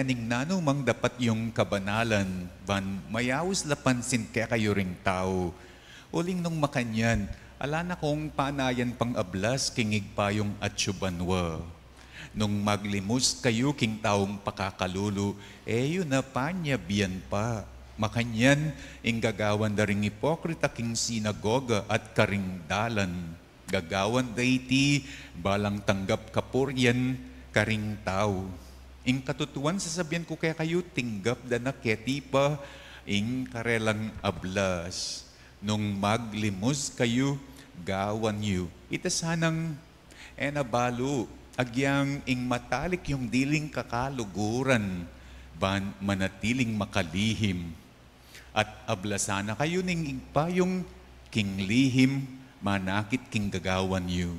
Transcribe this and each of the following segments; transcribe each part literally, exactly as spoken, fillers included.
ning nanu mang dapat yung kabanalan, ban mayaus la pansin kekayu ring tau. Uling nung makanyan, ala na kung panayan pang ablas king Ibpa yung atsu banua. Nung maglimus kayu king taung pakakalulu, e yu na panyabian pa. Makanyan, ing gagawan da ring ipokrita king sinagoga at karing dalan. Gagawan da iti balang tanggap kapurian karing tau. Ing katutuan sasabian ku kekayu, tinggap da na keti pa ing karelang ablas. Nung maglimus kayu, gawan yu ita sanang e na balu, agyang ing matalik yung diling kakaluguran, ban manatiling makalihim. At ablasan na kayu ning Ibpa yung king lihim manakit king gagawan yu.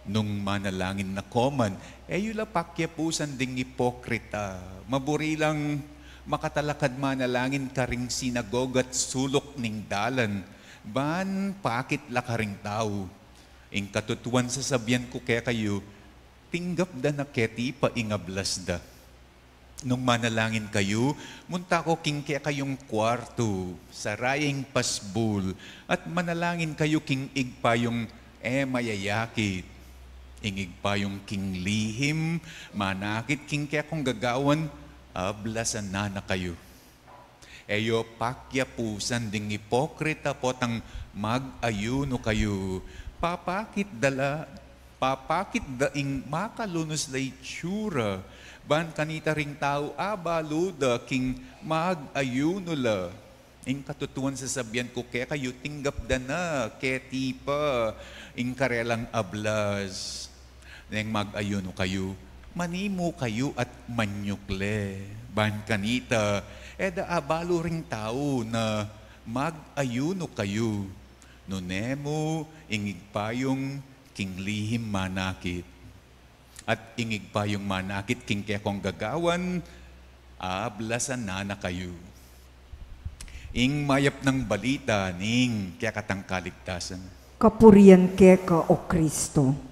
Nung manalangin na koman, e yu la pakiapusan ding ipokrita. Maburi lang makatalakad manalangin karing sinagoga at suluk ning dalan, ban pakit la karing tau. Ing katutuan sasabian ku kekayu, tinggap da na keti pa ing ablas da. Nung manalangin kayu, munta ko king kekayung kuartu, sara ing pasbul, at manalangin kayu king Ibpa yung e mayayakit. Ing Ibpa yung king lihim manakit king kekong gagawan, ablasan na na kayu. E yu pakiapusan ding ipokrita potang mag-ayunu kayu. Papakit da la, papakit da ing makalunus la itsura, ban kanita ring tau abalu da king mag-ayunu la. Ing katutuan sasabian ku kekayu, tinggap da na keti pa ing karelang ablas. Neng mag-ayunu kayu, manimu kayu at manyukle. Ban kanita, e da abalu ring tau na mag-ayunu kayu. Nune mu ing Ibpa yung king lihim manakit. At ing Ibpa yung manakit king kekong gagawan, ablasan na na kayu. Ing mayap nang balita ning kekatang kaligtasan. Kapurian keka, O Kristo.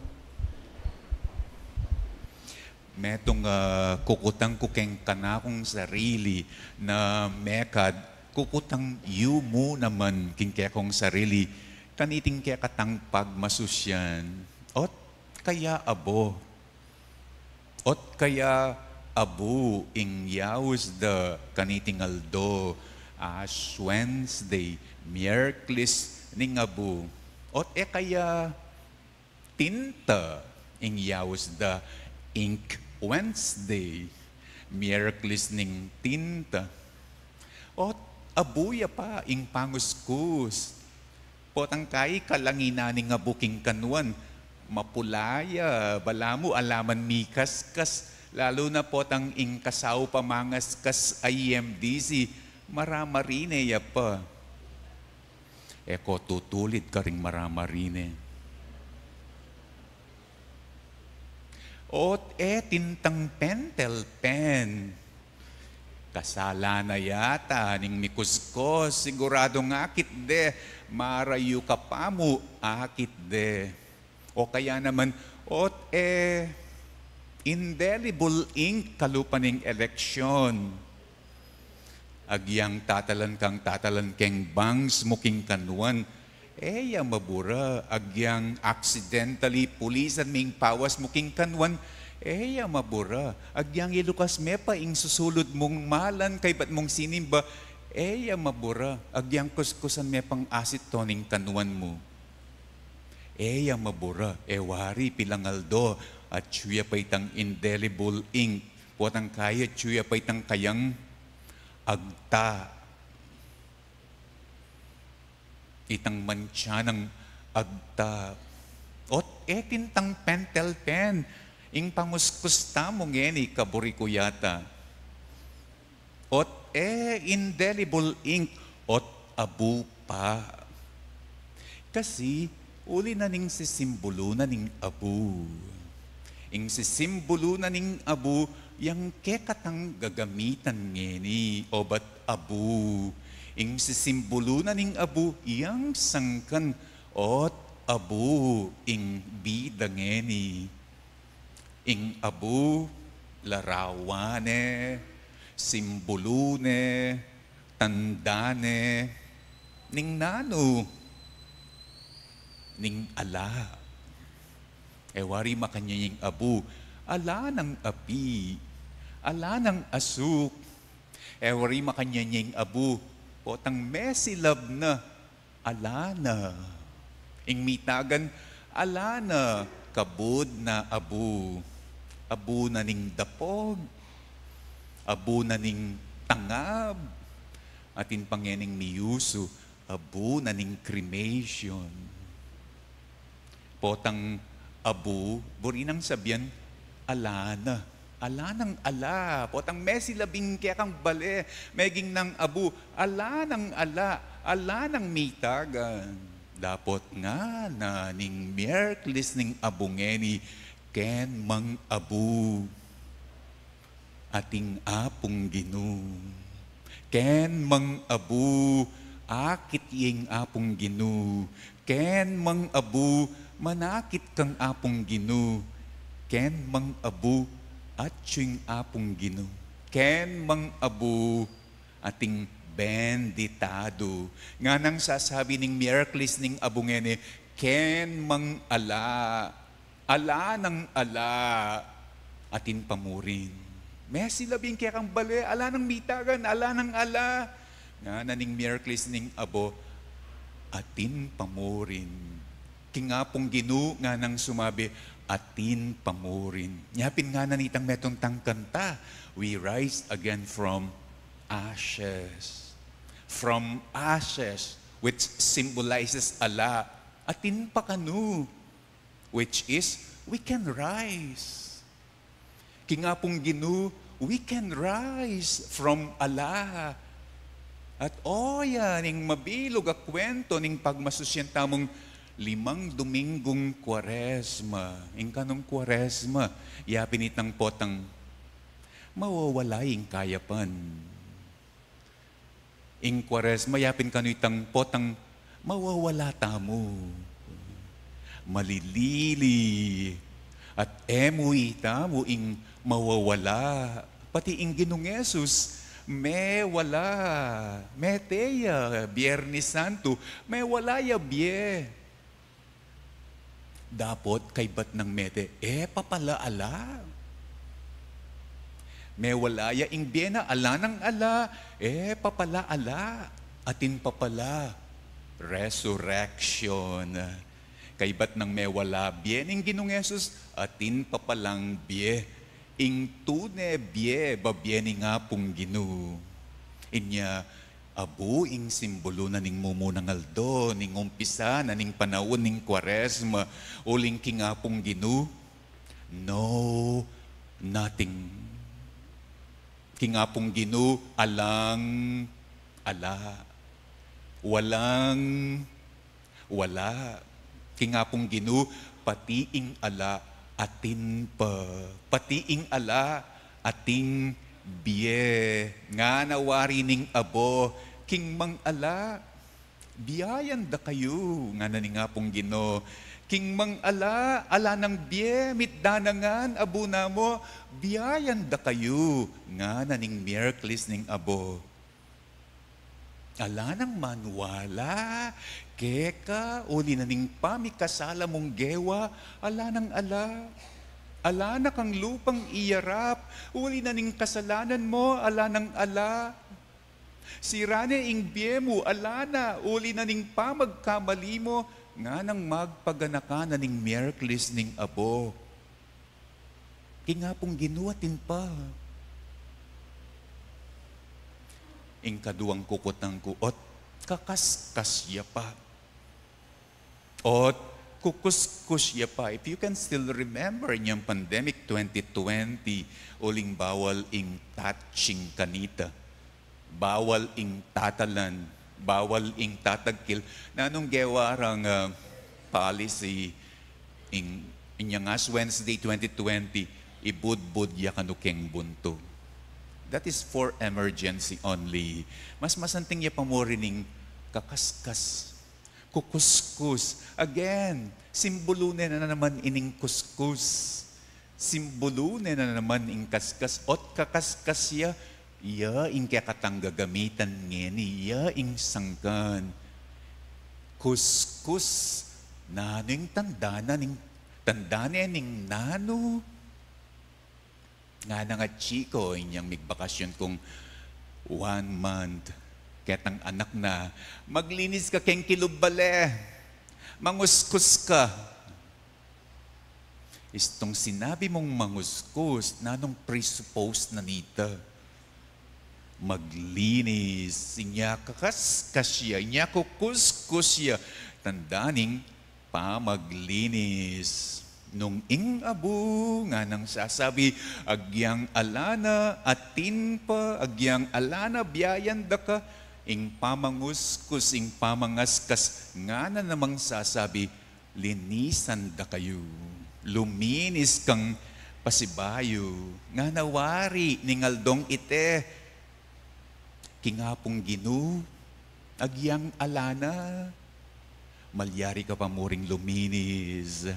Metung, ah, kukutang ku keng kanakung sarili na mekad, kukutang yu mu naman king kekong sarili, kaniting kekatang pagmasusyan. Ot kaya abu. Ot kaya abu ing yaus da kaniting aldo, Ash Wednesday, Miyerkules ning abu. Ot e kaya tinta ing yaus da, Ink Wednesday, Miyerkules ning tinta. Ot abu ya pa ing panguskus. Potang kayi kalanginan ning abu king kanuan, mapula ya, balamu ala man mikaskas, lalu na potang ing kasau pamangaskas a E M D C, maramarine ya pa. E ko tutulid karing maramarine. Ot e tintang pentel pen. Kasala na yata ning mikuskus, siguradung akit de, marayu ka pa mu, akit de. O kaya naman, ot e indelible ink kalupa ning eleksyon. Agyang tatalan kang tatalan keng bangs mu king kanuan, e ya mabura. Agyang accidentally pulisan me ing pawas mu king kanuan, e ya mabura. Agyang ilukas me pa ing susulud mung malan kaybat mung sinimba, e ya mabura. Agyang kuskusan me pang asiton ing kanuan mu, e ya mabura. E wari pilang aldo, atyu ya pa itang indelible ink. Potang kayi atyu ya pa itang kayang agta. Itang mantsa nang agta. Ot e tintang pentel pen ing panguskus tamu ngeni, kaburi ku yata. Ot e indelible ink, ot abu pa. Kasi uli na ning sisimbulu na ning abu. Ing sisimbulu na ning abu, yang kekatang gagamitan ngeni, obat abu. Ing sisimbulu na ning abu, yang sangkan, ot abu ing bida ngeni. Ing abu, larawan ne, simbolu ne, tanda ne, ning nanu, ning ala. E wari makanyan ing abu, ala nang api, ala nang asuk. E wari makanyan ing abu, potang mesilab na, ala na. Ing mitagan, ala na, kabud na abu. Abu na ning dapog, abu na ning tangab, atin pa ngening miyusu, abu na ning cremation. Potang abu, buri nang sabian, ala na. Ala nang ala. Potang mesilab ing kekang bale, meging nang abu, ala nang ala, ala nang mitagan. Dapot ngana ning miyerkules ning abu ngeni, ken mang abu ating Apung Ginu. Ken mang abu, akit ya ing Apung Ginu. Ken mang abu, manakit kang Apung Ginu. Ken mang abu, atyu ing Apung Ginu. Ken mang abu, ating benditado. Nganang sasabi ning miyerkules ning abu ngeni, ken mang ala, ala nang ala, atin pa murin. Mesilab ing kekang bale, ala nang mitagan, ala nang ala. Ngana ning miyerkules ning abu, atin pa murin. King Apung Ginu, nganang sumabi, atin pa murin. Nya pin ngana nitang metung tang kanta, we rise again from ashes. From ashes, which symbolizes ala, atin pa kanu, which is, we can rise. King Apung Ginu, we can rise from ala. At o ya ning mabilug a kwento ning pagmasusyan tamung limang Dominggung Kuaresma. Ing kanung Kuaresma, ya pin itang potang mawawala ing kayapan. Ing Kuaresma, ya pin kanu itang potang mawawala tamu. Malilili. At e mu itamu ing mawawala. Pati ing Ginung Jesus, mewala. Mete ya, Biernes Santo, mewala ya bie. Dapot kaybat nang mete, e pa pala ala. Mewala ya ing bie na, ala nang ala, e pa pala ala, atin pa pala. Resurrection. Kaybat nang mewala bie ning Ginung Jesus, atin pa palang bie. Ing tune bie, babie ning Apung Ginu. Inya, abu ing simbolu na ning mumunang aldo, ning umpisa na ning panaun ning Kuaresma, uling king Apung Ginu, no nothing. King Apung Ginu, alang ala. Walang wala. King Apung Ginu, pati ing ala, atin pa. Pati ing ala, ating bie. Ngana wari ning abu, king mang ala, biayan da kayu, ngana ning Apung Ginu. King mang ala, ala nang bie, mitda na ngan, abu namu, biayan da kayu, ngana ning miyerkules ning abu. Ala nang manwala keka, uli na ning pamikasala mung gewa, ala nang ala. Ala na kang lupang iyarap, uli na ning kasalanan mu, ala nang ala. Sira ne ing bie mu, ala na, uli na ning pamagkamali mu, nganang magpaganaka na ning miyerkules ning abu. King Apung Ginu, atin pa. Ing kaduang kukutang ku, ot kakaskas ya pa. Ot kukuskus ya pa. If you can still remember inyang pandemic twenty twenty, uling bawal ing touching kanita. Bawal ing tatalan, bawal ing tatagkil. Nanung gewa rang, ah, policy ing, inyang Ash Wednesday twenty twenty, ibudbud ya kanu keng buntu. That is for emergency only. Mas masanting ya pa mu rin ing kakaskas, kukuskus. Again, simbolu ne na naman ining kuskus. Simbulu ne na naman ing kaskas, ot kakaskas ya, ya ing kekatang gagamitan ngeni, ya ing sangkan. Kuskus, nanu ing tanda na ning, tanda ne ning nanu? Ngana ning atsu ku, inyang migbakasyon kung one month, ketang anak na, "Maglinis ka keng kilub bale, manguskus ka." Istung sinabi mung manguskus, nanung presuppose na nita? Maglinis, inya kakaskas ya, inya kukuskus ya. Tanda ning pamaglinis. Nung ing abu, nganang sasabi, "Agyang ala na, atin pa, agyang ala na, biayan da ka." Ing pamanguskus, ing pamangaskas, ngana namang sasabi, "Linisan da kayu. Luminis kang pasibayu." Ngana wari ning aldong ite, king Apung Ginu, agyang ala na. Malyari ka pa muring luminis.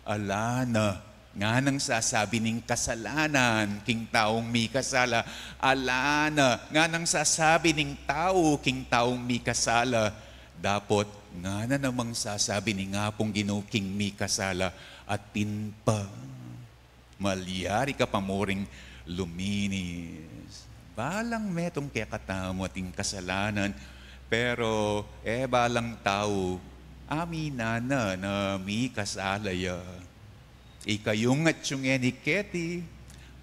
Ala na, nganang sasabi ning kasalanan king taung mikasala. Ala na, nganang sasabi ning tau king taung mikasala. Dapot, ngana namang sasabi ning Apung Ginu king mikasala, atin pa. Malyari ka pa muring luminis. Balang metung kekatamu ating kasalanan, pero e balang tau, aminan na na mikasala ya. Ikayung atsu ngeni keti,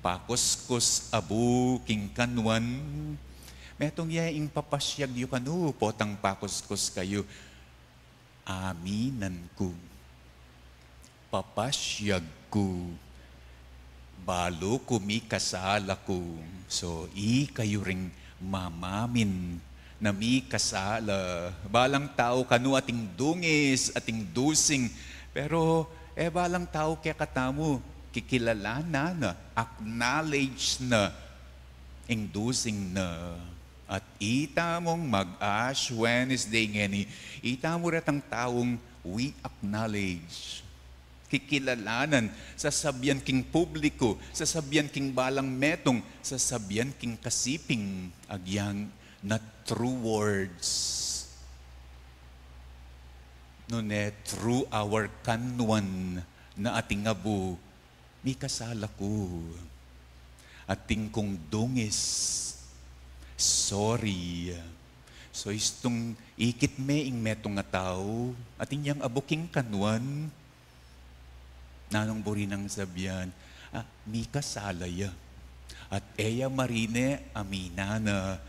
pakuskus abu king kanwan, metung ya ing papasyag yu kanu, potang pakuskus kayu. Aminan ku, papasyag ku, balu ku mikasala ku. So, ikayu ring mamamin na mikasala. Balang tau kanu ating dungis, ating dusing. Pero, e balang tau kekatamu, kikilala na na, acknowledge na ing dusing na. At itamung mag-Ash Wednesday ngeni, itamu retang taung we acknowledge. Kikilalanan, sasabian king publiku, sasabian king balang metung, sasabian king kasiping, agyang na through words. Nune through our kanwan na ating abu, mikasala ku. Atin kung dungis. Sorry. So istung ikit me ing metung a tau, atin yang abu king kanwan. Nanung buri nang sabian, ah, mikasala ya. At e ya marine, aminan na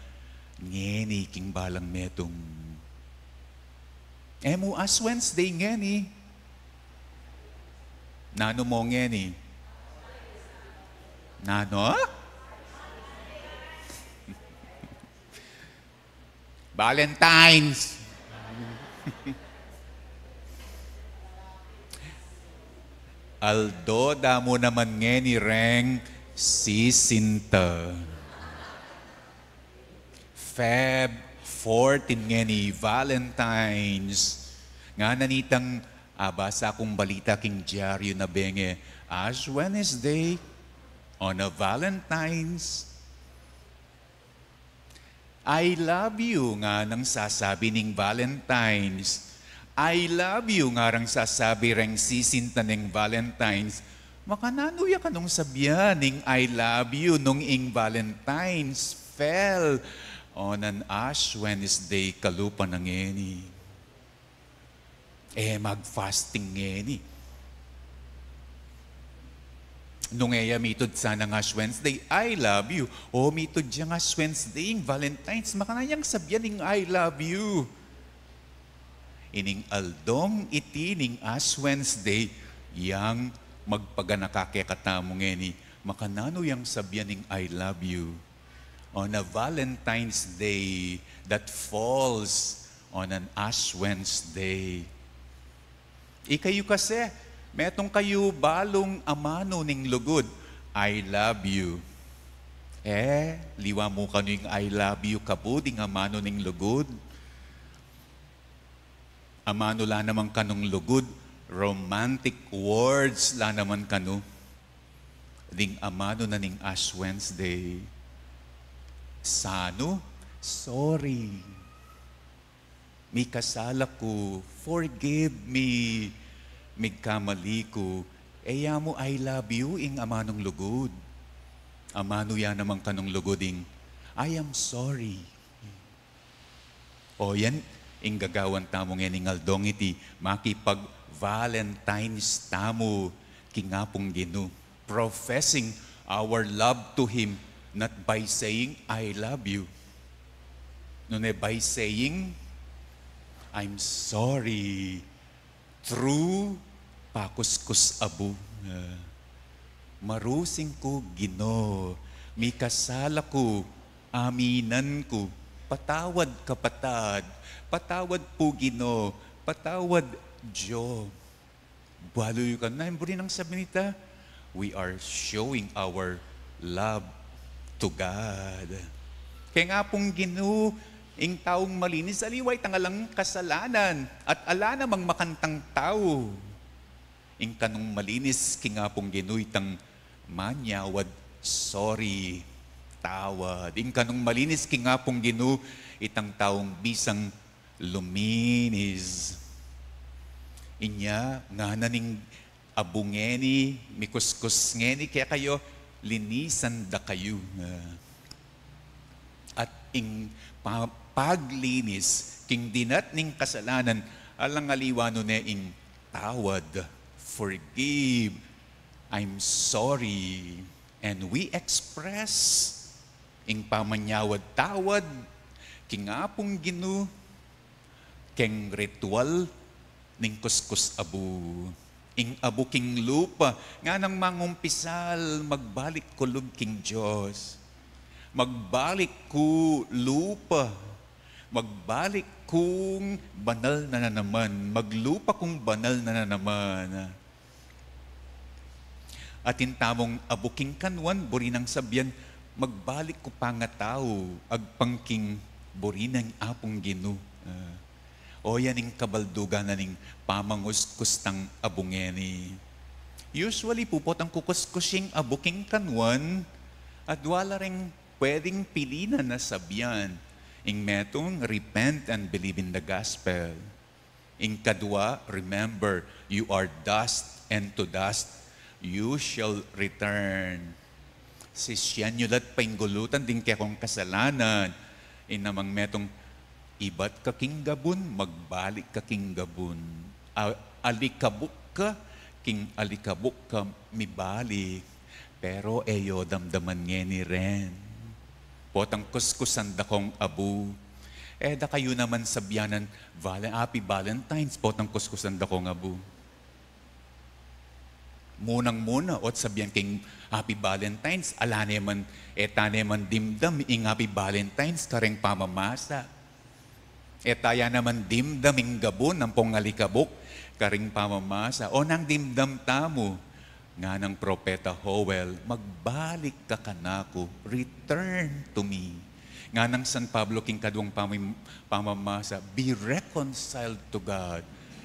ngeni king balang metung. E mu Ash Wednesday ngeni. Nanu mu ngeni? Nanu? Valentine's. Aldo, damu naman ngeni reng sisinta. Feb fourteen ngeni, Valentine's. Ngana nitang, ah, basa kung balita king dyaryu na benge, Ash Wednesday, on a Valentine's. "I love you," nganang sasabi ning Valentine's. "I love you," ngarang sasabi reng sisinta ning Valentine's. Makananu ya kanung sabian ing "I love you" nung ing Valentine's fell on an Ash Wednesday kalupa na ngeni? E mag-fasting ngeni. Nung e ya mitud sanang Ash Wednesday, "I love you." O mitud yang Ash Wednesday, ing Valentine's, makananu yang sabian ing "I love you"? Ining aldong iti ning Ash Wednesday, yang magpaganaka kekatamu ngeni, makananu yang sabian ing "I love you" on a Valentine's Day that falls on an Ash Wednesday? Ikayu kasi, metung kayu balung amanu ning lugud, "I love you." E, liwa mu kanu ing "I love you" kabud ing amanu ning lugud. Amanu la naman kanung lugud, romantic words la naman kanu. ding amanu na ning Ash Wednesday. Sanu? Sorry. Mikasala ku, forgive me. Migkamali ku. E ya mu I love you ing amanung lugud. Amanu ya naman kanung lugud ing I am sorry. O yan, ing gagawan tamu ngening aldong iti, makipag-Valentine's tamu king Apung Ginu. Professing our love to Him, not by saying, "I love you." Nune by saying, "I'm sorry." Through pakuskus abu. Ah, marusing ku, Ginu, mikasala ku, aminan ku, patawad, kapatad, patawad pu, Ginu, patawad, Diyo. Balu yu kanyan, buri nang sabyan ita, we are showing our love to God. Keng Apung Ginu, ing taung malinis, aliwa itang alang kasalanan, at ala namang makantang tau. Ing kanung malinis king Apung Ginu itang manyawad, sorry, tawad. Ing kanung malinis king Apung Ginu itang taung bisang luminis. Inya, ngana ning abu ngeni, mikuskus ngeni kekayu, linisan da kayu. Ah. At ing pa-, paglinis king dinat ning kasalanan, alang aliwa nune ing tawad, forgive, I'm sorry. And we express ing pamanyawad tawad king Apung Ginu keng ritual ning kuskus abu. Ing abu king lupa, nganang mangumpisal, magbalik ku lub king Dios. Magbalik ku lupa. Magbalik kung banal na naman. Maglupa kung banal na naman. Atin tamung abu king kanwan, buri nang sabyan, magbalik ku pangatau, agpang king buri nang Apung Ginu. Ah. O yan ing kabaldugan na ning pamanguskus tang abu ngeni. Usually pu, potang kukuskus ing abu king kanwan, adwa la ring pwedeng pilinan a sabyan. Ing metung, repent and believe in the gospel. Ing kadwa, remember, you are dust, and to dust you shall return. Sisian yu la't paingulutan ding kekong kasalanan. Ing namang metung, ibat ka king gabun, magbalik ka king gabun. A-, alikabuk ka, king alikabuk ka mibalik. Pero e yu damdaman ngeni ren. Potang kuskusan da kong abu. E da kayu naman sabyanan, Valen-, Happy Valentine's, potang kuskusan da kong abu. Munang-muna, ot sabyan king Happy Valentine's, ala ne man, e ta ne man dimdam ing Happy Valentine's kareng pamamasa. E ta ya naman dimdam ing gabun ampong alikabuk kareng pamamasa. O nang dimdam tamu, nganang propeta Joel, "Magbalik ka kanaku, return to me." Nganang San Pablo king kaduang pamim-, pamamasa, "Be reconciled to God."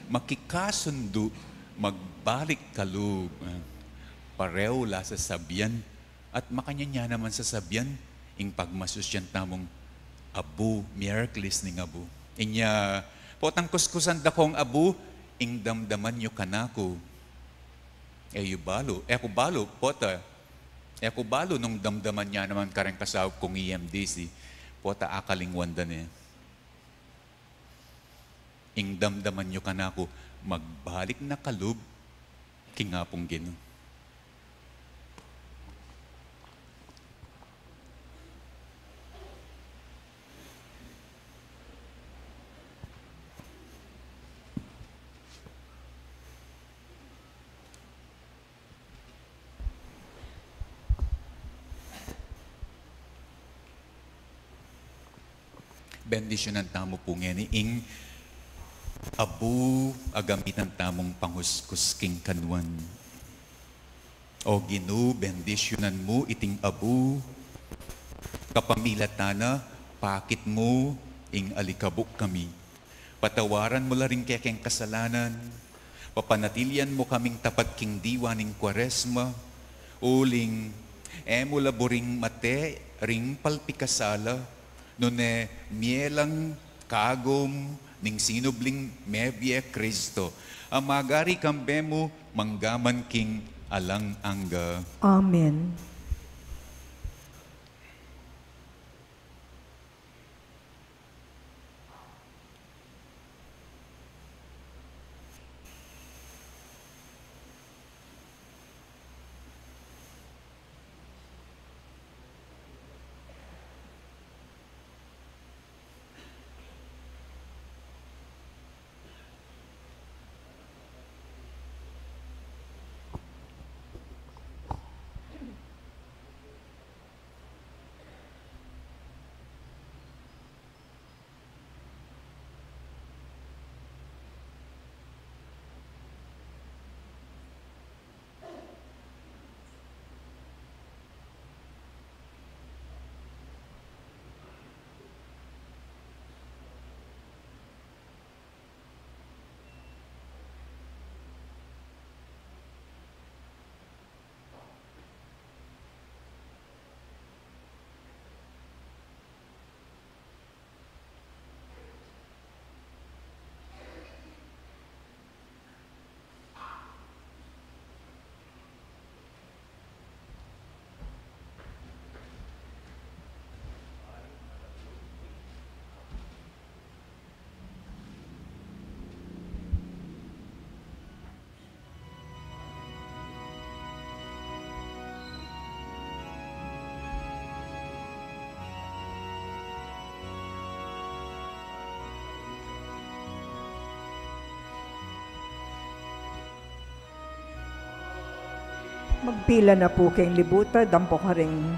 Makikasundu, magbalik kalu. Ah, pareu la sasabyan. At makanyan ya naman sasabyan, ing pagmasusyan tamung abu, miyerkules ning abu. Inya, potang kuskusan da kong abu, ing damdaman yu kanaku. E yu balu, e ku balu, pota. E ku balu nung damdaman ya naman kareng kasaup kung E M D C. Pota akalingwan da ne. Ing damdaman yu kanaku, magbalik na kalub king Apung Ginu. Bendisyunan tamu pu ngeni ing abu a gamitan tamung panguskus king kanwan. O Ginu, bendisyunan mu iting abu, kapamilatan na pakit mu ing alikabuk kami. Patawaran mu la ring kekeng kasalanan, papanatilian mu kaming tapat king diwa ning Kuaresma, Uling e mu la buring mate ring palpikasala, nune mie lang kagum ning sinubling mebie Kristo, a magari kambe mu mangga man king alang angga. Amen. Magpila na pu keng libutan, dampo karing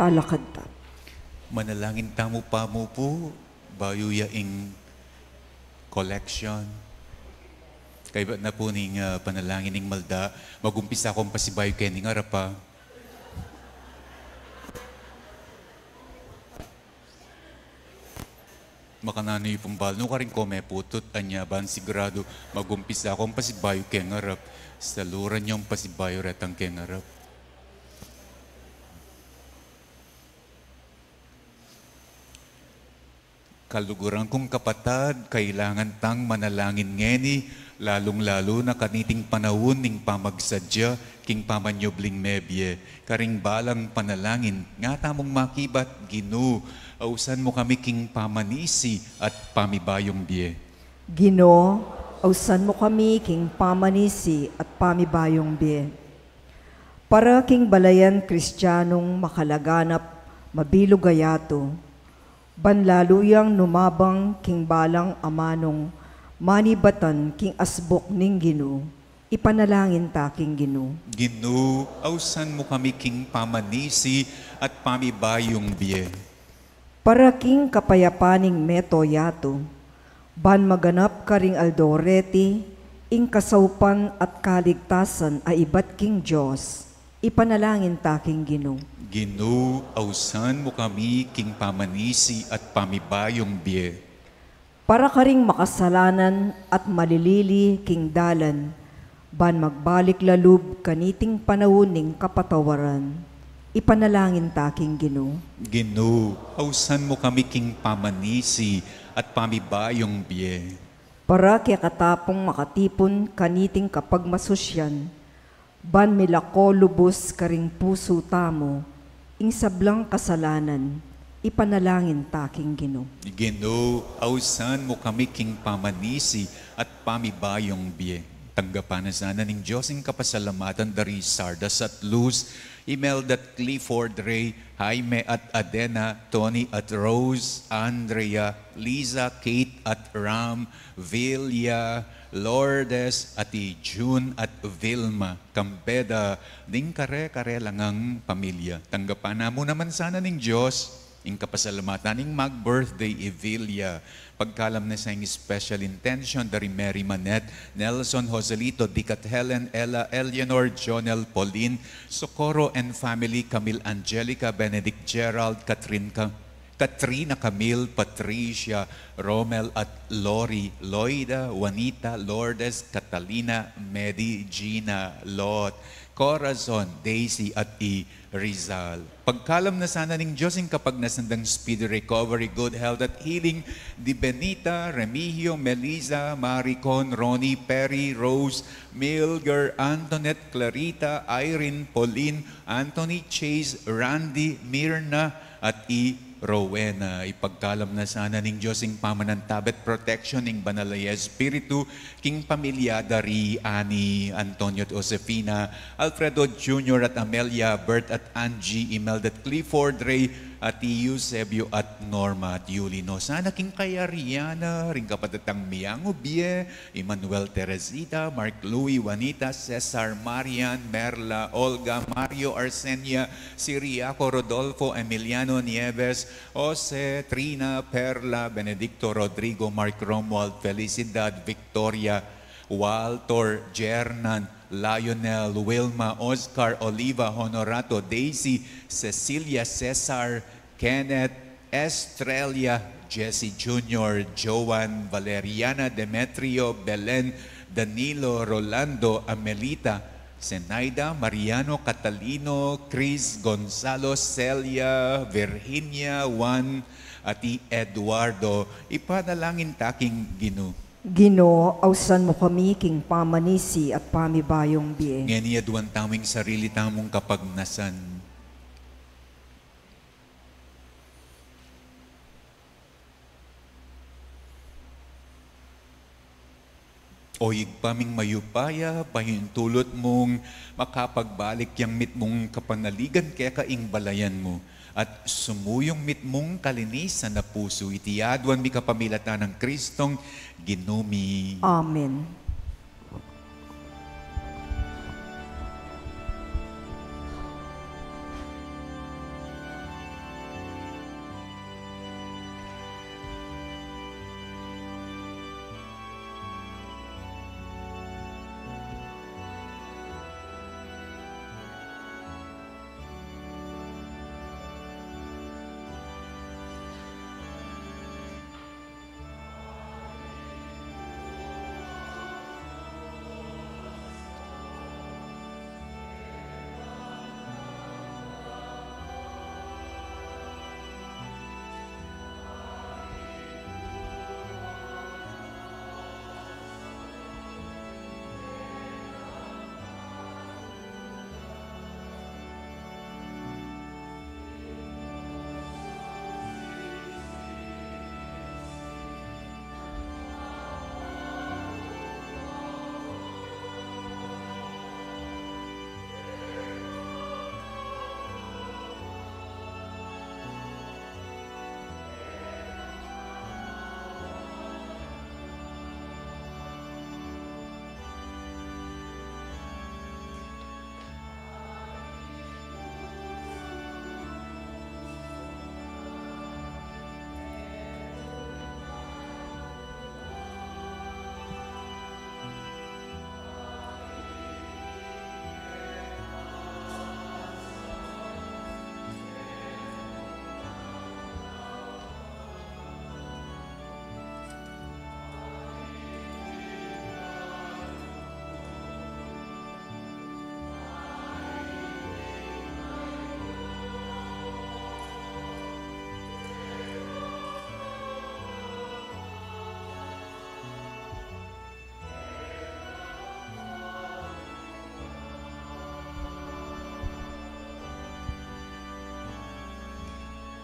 Talakad ta. Manalangin tamu pa mu pu, bayu ya ing collection. Kaybat na pu ning, ah, panalangin ning malda, magumpisa kung pasibayu keni ngarap, ah. Makananu yu pung balu, nu karin ko meputut, anya ban siguradu, magumpisa kung pasibayu keng arap, saluran yung pasibayu retang keng arap. Kaluguran kung kapatad, kailangan tang manalangin ngeni, lalung-lalu na kaniting panaun ning pamagsadya king pamanyubling mebie. Karing balang panalangin, nga tamung makibat, Ginu, ausan mu kami king pamanisi at pamibayung bie. Ginu, ausan mu kami king pamanisi at pamibayung bie. Para king balayan Kristianong makalaganap, mabilug a yatu, ban lalu yang numabang king balang amanung manibatan king asbuk ning Ginu, ipanalangin ta king Ginu. Ginu, ausan mu kami king pamanisi at pamibayung bie. Para king kapayapan ning meto yatu, ban maganap karing aldo reti ing kasaupan at kaligtasan a ibat king Dios, ipanalangin ta king Ginu. Ginu, ausan mu kami king pamanisi at pamibayung bie. Para karing makasalanan at malilili king dalan, ban magbalik lalub kaniting panaun ning kapatawaran, ipanalangin ta king Ginu. Ginu, ausan mu kami king pamanisi at pamibayung bie. Para kekatapung makatipun kaniting kapagmasusyan, ban milako lubus karing pusu tamu ing sablang kasalanan, ipanalangin ta king Ginu. Ginu, ausan mu kami king pamanisi at pamibayung bie. Tanggapan na sana ning Dios ing kapasalamatan da ri Sardas at Luz, Imelda at Clifford, Ray, Jaime at Adena, Tony at Rose, Andrea, Liza, Kate at Ram, Vilya, Lourdes, at i June at Vilma, kambe da ning kare-kare la ngang pamilya. Tanggapan na mu naman sana ning Dios ing kapasalamatan ning mag-birthday i Vilya. Pagkalam na sa ing special intention da ri Mary Manette, Nelson Joselito, Dick at Helen, Ella, Eleanor, Jonel, Pauline, Socorro and family, Camille, Angelica, Benedict, Gerald, Catherine, Ka-, Katrina, Camille, Patricia, Romel at Lori, Loida, Juanita, Lourdes, Catalina, Medi, Gina, Lot, Corazon, Daisy at i Rizal. Pagkalam na sana ning Dios ing kapagnasan dang speedy recovery, good health at healing di Benita, Remigio, Melissa, Maricon, Ronnie, Perry, Rose, Milger, Antoinette, Clarita, Irene, Pauline, Anthony, Chase, Randy, Mirna, at i Rowena. Ipagkalam na sana ning Dios ing pamanantabe at protection ning Banal a Espiritu king pamilya da ri Annie, Antonio at Josefina, Alfredo Junior at Amelia, Bert at Angie, Imelda at Clifford, Ray at i Eusebio at Norma at Yulino. Sana king kayarian na ring kapatad tang miyangubie, Emmanuel, Teresita, Mark, Louie, Juanita, Cesar, Marian, Merla, Olga, Mario, Arsenia, Siriaco, Rodolfo, Emiliano, Nieves, Jose, Trina, Perla, Benedicto, Rodrigo, Mark, Romuald, Felicidad, Victoria, Walter, Jernan, Lionel, Wilma, Oscar, Oliva, Honorato, Daisy, Cecilia, Cesar, Kenneth, Estrella, Jesse Junior, Joan, Valeriana, Demetrio, Belen, Danilo, Rolando, Amelita, Zenaida, Mariano, Catalino, Chris, Gonzalo, Celia, Virginia, Juan, at i Eduardo. Ipanalangin ta king Ginu. Ginu, ausan mu kami king pamanisi at pamibayung bie. Ngeni aduan tamu ing sarili tamung kapagnasan. O Ibpa ming mayupaya, pahintulud mung makapagbalik yang mitmung kapanaligan keka ing balayan mu, at sumuyung mitmung kalinisan a pusu. Iti aduan mi kapamilatan nang Kristong Ginu mi. Amen.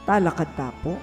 Talakad ta pu.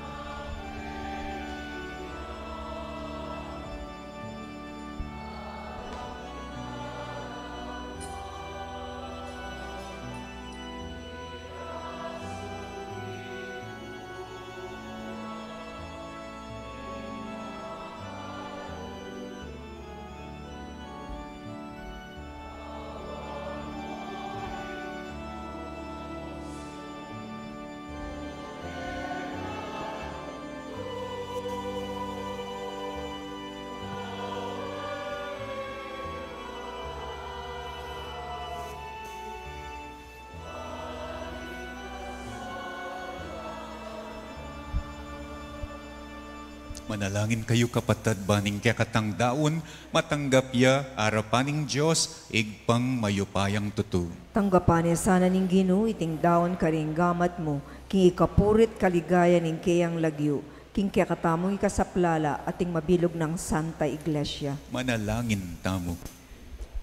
Manalangin kayu, kapatad, ban ing kekatang daun matanggap ya arapan ning Dios, Ibpang mayupayang tutu. Tanggapan na sana ning Ginu iting daun karing gamat mu, king ikapuri't kaligayan ning keyang lagyu, king kekatamung ikasaplala at ing mabilug nang Santa Iglesia. Manalangin tamu.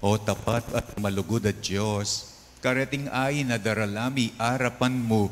O tapat at malugud a Dios, kareting ain a daralan mi arapan mu,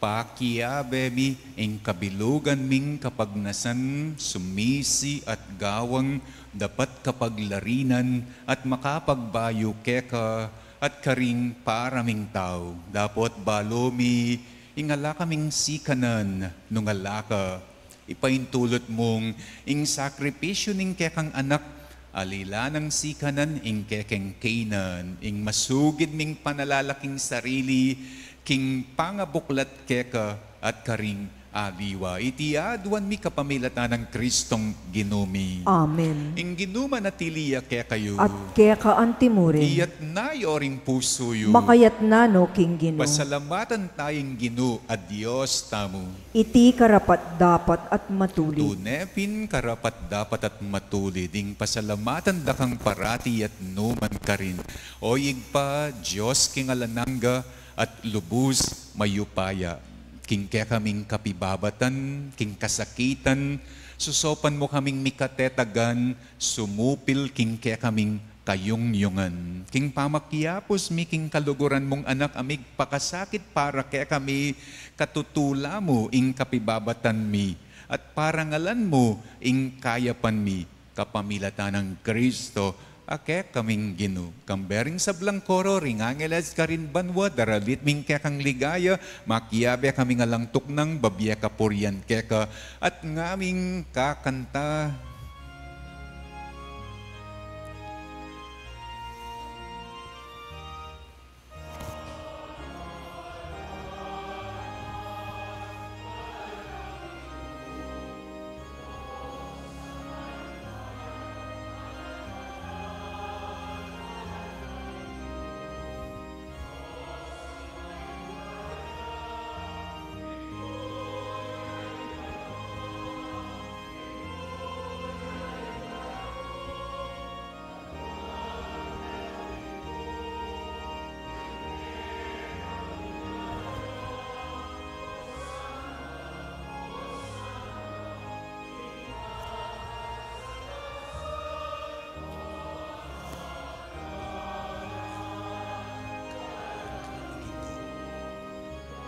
pakiabe mi ing kabilugan ming kapagnasan, sumisi at gawang dapat kapaglarinan at makapagbayu keka at karing para ming tau. Dapot balu mi ing ala kaming sikanan nung ala ka. Ipaintulut mung ing sakripisyu ning kekang Anak, alila nang sikanan ing kekeng keynan, ing masugid ming panalala king sarili, king pangabuklat keka at karing aliwa. Iti aduan mi kapamilatan nang Kristong Ginu mi. Amen. Ing Ginu manatili ya kekayu. At keka antimurin. Iyatna yu ring pusu yu. Makayatna no king Ginu. Pasalamatan taya ing Ginu a Dios tamu. Iti karapat-dapat at matulid. Tune pin karapat-dapat at matulid ing pasalamatan da kang parati at nu man karin, O Ibpa, Dios king alang angga at lubus mayupaya. King kekaming kapibabatan, king kasakitan, susopan mu kaming mikatetagan, sumupil king kekaming kayungyungan. King pamakiapus mi king kaluguran mung Anak a migpakasakit para kekami, katutula mu ing kapibabatan mi, at parangalan mu ing kayapan mi, kapamilatan nang Kristo a kekaming Ginu. Kambe ring sablang koro, ring angeles karin banua, daralit mi ing kekang ligaya, makiabe kaming alang tuknang, babie kapurian keka, at ngaming kakanta.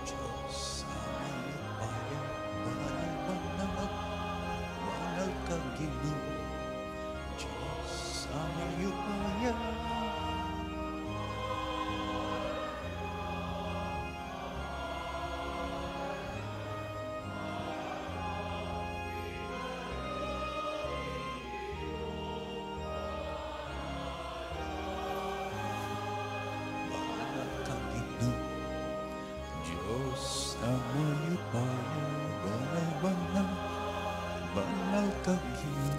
Diyos a mayupaya, banal, banal, banal ka, Ginu. Diyos a mayupaya. Banal ka, Ginu. Diyos a mayupaya, banal, banal, banal ka, Ginu.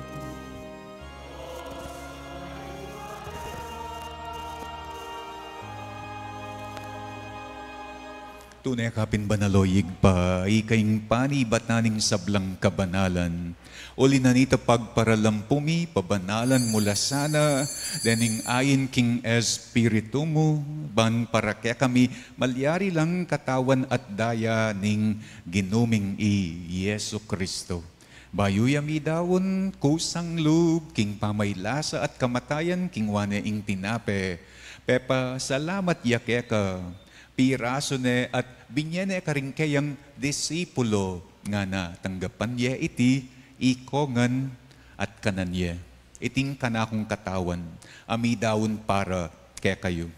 Tune ka pin banal, o Ibpa, ika ing panibatan ning sablang kabanalan. Uli na nita pagparalampu mi, pabanalan mu la sana dening ain king Espiritu mu, ban para kekami malyari lang katawan at daya ning Ginu ming i Jesu Kristo. Bayu ya midaun kusang lub king pamaylasa at kamatayan, kinua ne ing tinape, pepasalamat ya keka, pirasu ne at binye ne karing keyang disipulo, ngana: Tanggapan ye iti, ikongan at kanan ye. Iting kanakung katawan, a midaun para kekayu.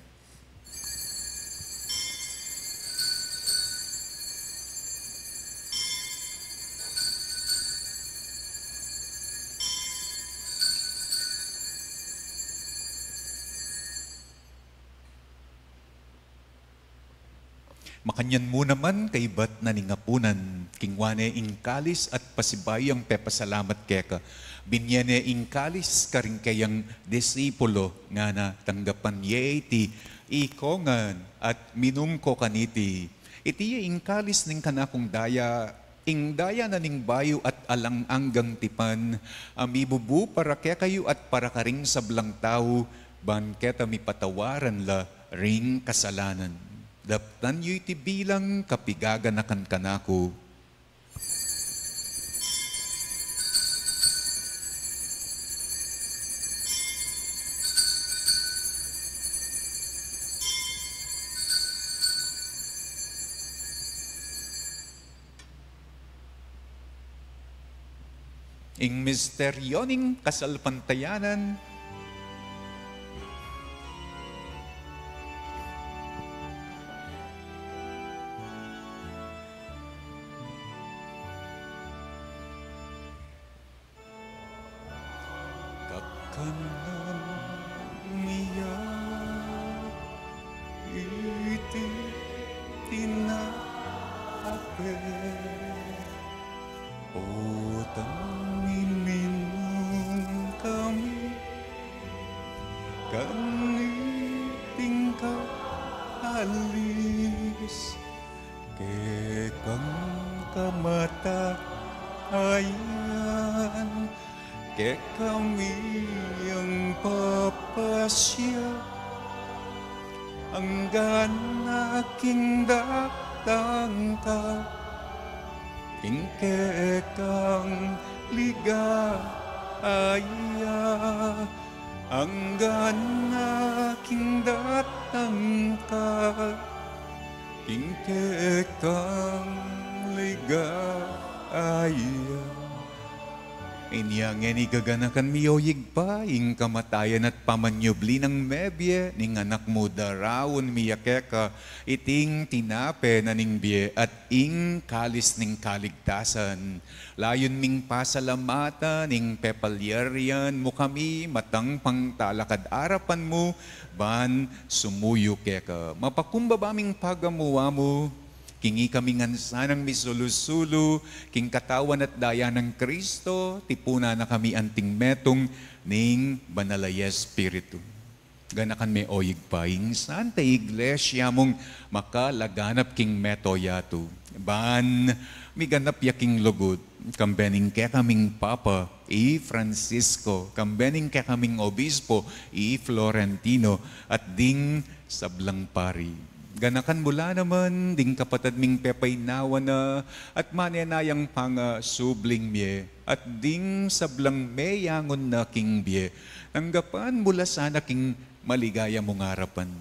Makanyan mu naman, kaybat na ning apunan, kingwa ne ing kalis at pasibayu yang pepasalamat keka. Binye ne ing kalis karing keyang disipulo, ngana: Tanggapan ye iti, ikongan at minum ko kaniti. Iti ya ing kalis ning kanakung daya, ing daya na ning bayu at alang anggang tipan, a mibubu para kekayu at para karing sablang tau, ban keta mipatawaran la ring kasalanan. Daptan yu iti bilang kapigaganakan kanaku. Ing misteryo ning kasalpantayanan. Kakanan mi ya iti tinape, potang iminum kami kaniting kalis, kekang kamatayan, kekami yang papasya, anggang king datang ka, king kekang ligaya, anggang king datang ka, king kekang ligaya. Inya ngeni gaganakan mi, o Ibpa, ing kamatayan at pamanyubli nang mebie ning Anak mu. Daraun mi ya keka iting tinape na ning bie at ing kalis ning kaligtasan. Layun ming pasalamatan ing pepalyarian mu kami matang pangtalakad arapan mu, ban sumuyu keka. Mapakumbaba ming pagamuan mu, king ikami ngan sanang misulu-sulu king katawan at daya nang Kristo, tipunan na kami anting metung ning Banal a Espiritu. Ganakan me, o Ibpa, ing Santa Iglesia mung makalaganap king mabilug a yatu, ban miganap ya king lugud, kambe ning kekaming Papa, i Francisco, kambe ning kekaming Obispo, i Florentino, at ding sablang pari. Ganakan mu la naman ding kapatad ming pepaynawa na at manenayang pangasubling mie, at ding sablang meyangun na king bie. Tanggapan mu la sana king maligaya mung arapan.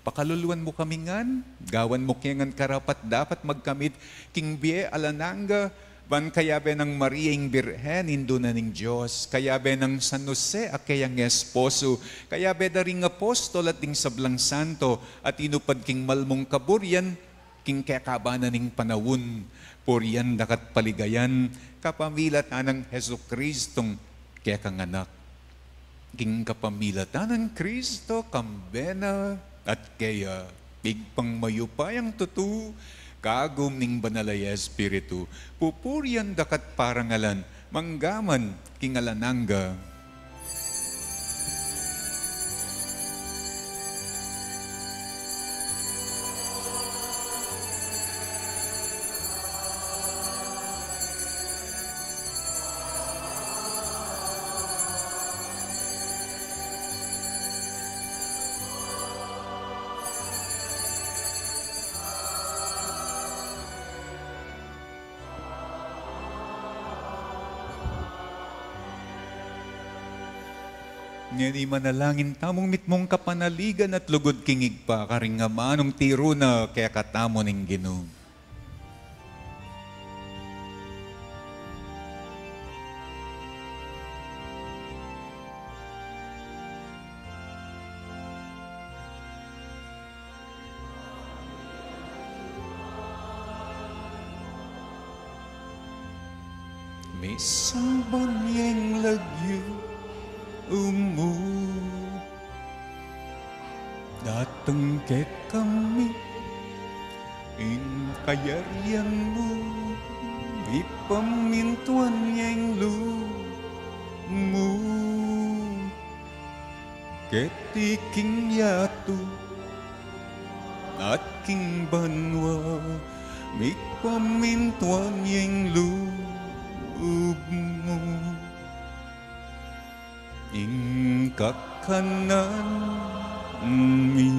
Pakaluluan mu kami ngan, gawan mu ke ngan karapat-dapat magkamit king bie alang angga, ban kayabe nang Maria ing Birhen, Indu na ning Dios, kayabe nang San Jose a keyang esposo, kayabe da ring apostol at ding sablang santo a tinupad king mal mung kaburian king kekaban na ning panaun, purian daka at paligayan kapamilatan nang Jesucristong kekang Anak. King kapamilatan nang Kristo, kambe na at keya, Ibpang mayupayang tutu, kagum ning Banal a Espiritu, pupurian daka at parangalan mangga man king alang angga. Ngeni manalangin tamung mitmung kapanaligan at lugud king Ibpa, karing amanung tiru na kekatamu ning Ginu. Misamban ya ing lagyu mu, datang kekami ing kayarian mu, mipamintuan ya ing lub mu keti king yatu at king banua. Mipamintuan ya ing lub mu, ing kakanan mi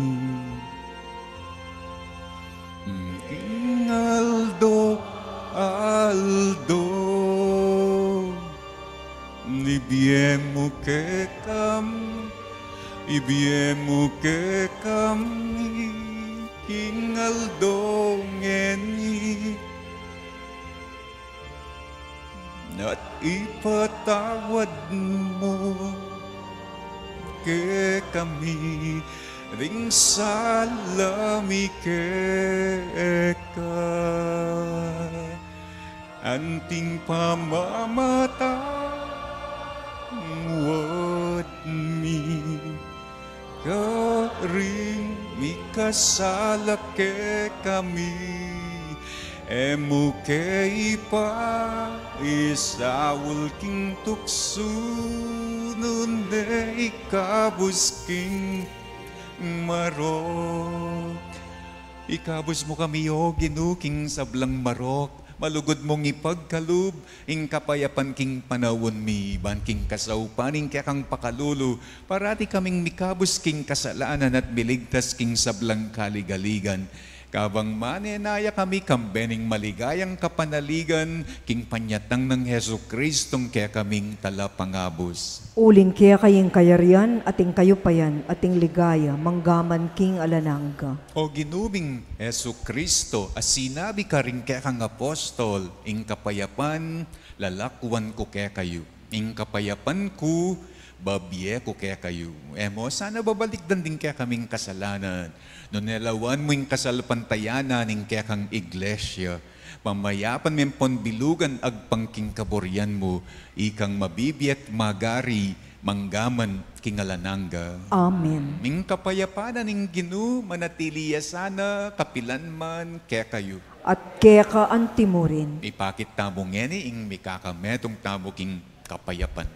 king aldo-aldo, ibie mu kekami, ibie mu kekami king aldo ngeni, at ipatawad mu kekami ring sala mi keka, anting pamamatawad mi karing mikasala kekami. E mu ke ipaisaul king tuksu, nune ikabus king marok. Ikabus mu kami, O Ginu, king sablang marok. Malugud mung ipagkalub ing kapayapan king panaun mi, ban king kasaupan ning kekang pakalulu, parati kaming mikabus king kasalanan at miligtas king sablang kaligaligan. Kabang manenaya kami kambe ning maligayang kapanaligan king panyatang nang Jesucristong kekaming Talapangabus. Uling keka ing kayarian, at ing kayupayan, at ing ligaya, manggaman king alang angga. O Ginu ming Jesucristo, a sinabi karing kekang apostol, ing kapayapan lalakwan ku kekayu, ing kapayapan ku babie ku kekayu. E mu sana babalikdan ding kekaming kasalanan, nune lawan mu ing kasalpantayanan ning kekang iglesia. Pamayapan me ampon bilugan agpang king kaburian mu, ikang mabibie at magari manggaman king alang angga. Amen. Ing kapayapan na ning Ginu manatili ya sana kapilan man kekayu. At keka antimurin. Ipakit tamu ngeni ing mikakametung tamu king kapayapan.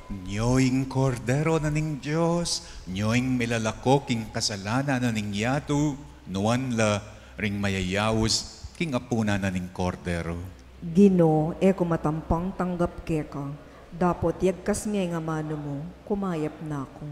Nyo ing Kordero na ning Dios, nyo ing milalako king kasalanan na ning yatu, nuan la ring mayayaus king apunan na ning Kordero. Ginu, e ku matampang tanggap keka, dapot yagkas me ing amanu mu, kumayap na ku.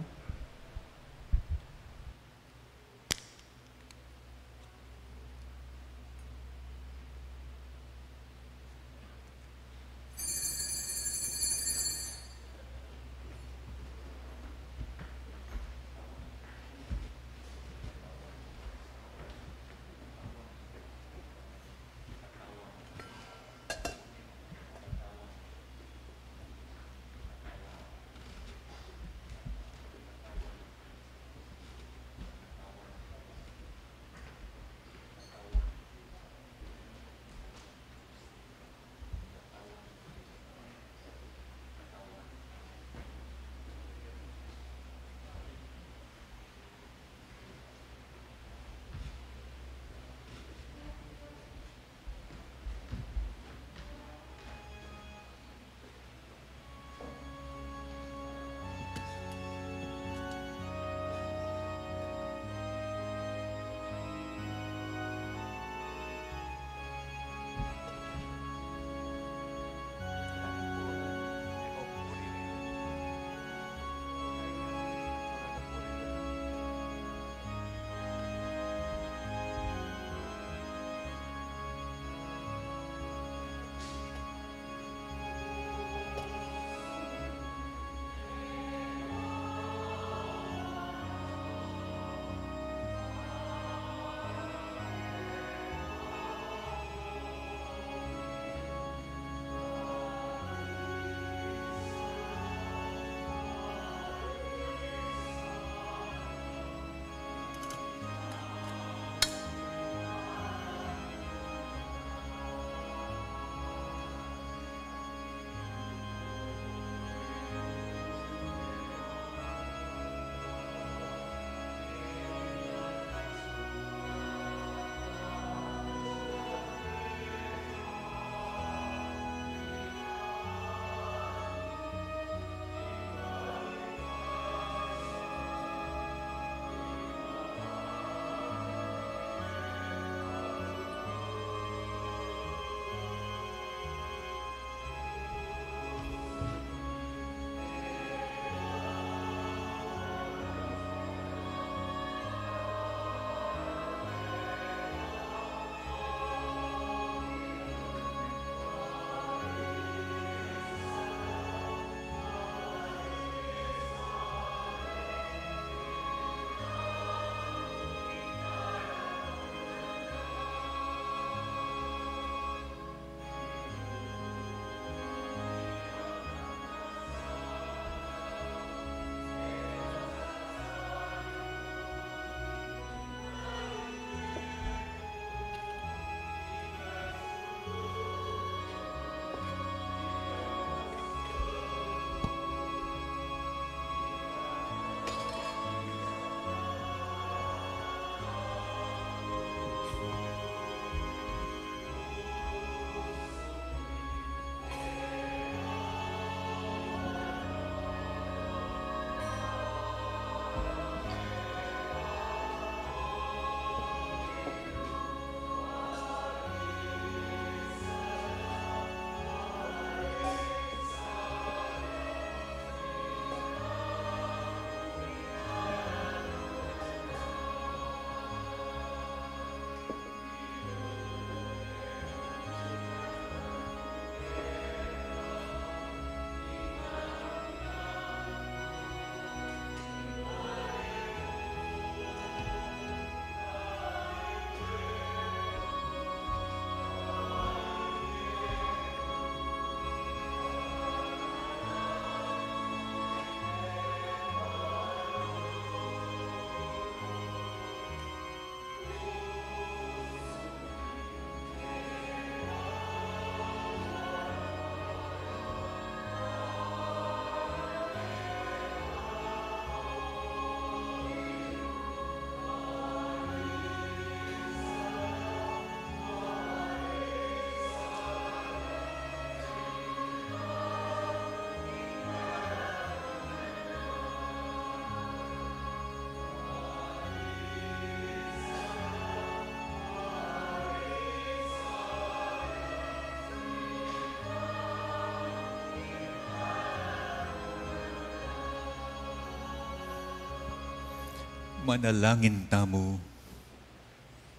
Manalangin tamu.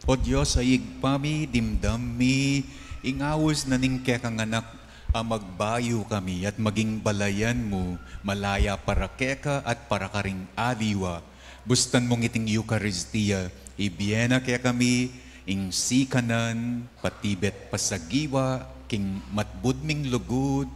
O Dios a Ibpa mi, dimdam mi ing aus na ning kekang Anak a magbayu kami at maging balayan mu, malaya para keka at para karing aliwa. Bustan mung iting Eukaristia, ibie na kekami ing sikanan, patibet pasagiwa king matbud ming lugud,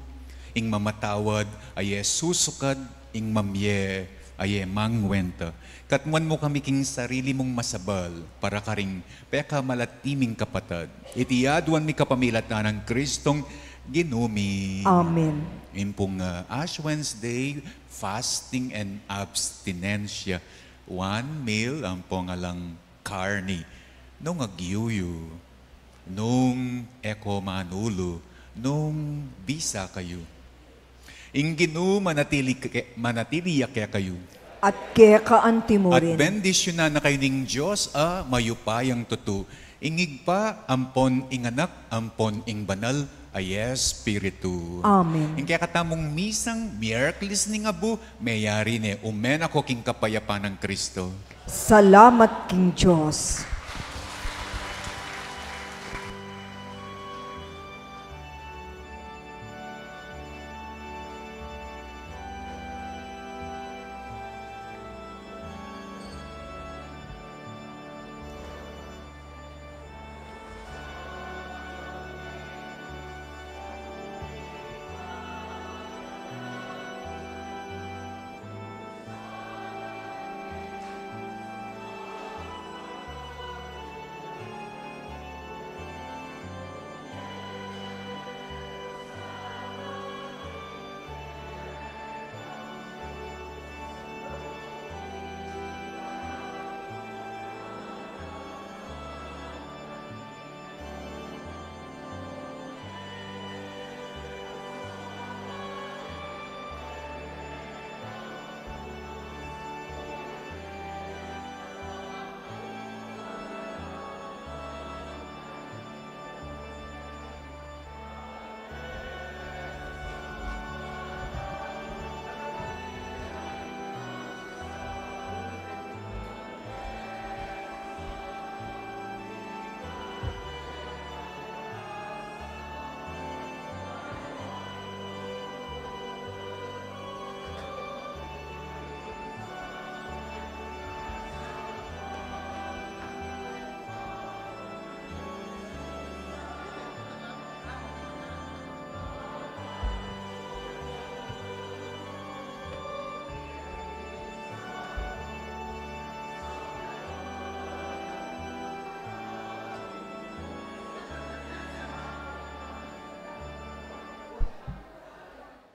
ing mamatawad a e susukad, ing mamie a e mangwenta. Katmuan mu kami king sarili mung masabal para karing pekamalati ming kapatad. Iti aduan mi kapamilatan nang Kristong Ginu mi. Amen. Ing pung, ah, Ash Wednesday, fasting and abstinencia. One meal, ampong alang karni. Nung agyuyu, nung e ko manulu, nung bisa kayu. Ing Ginu manatili ke-, manatili ya kekayu. At keka anti mu rin. At bendisyunan na kayu ning Dios a mayupayang tutu, ing Ibpa, ampon ing Anak, ampon ing Banal a Espiritu. Amen. Ing kekatamung misang Miyerkules ning abu, meyari ne. Ume na ko king kapayapan nang Kristo. Salamat king Dios.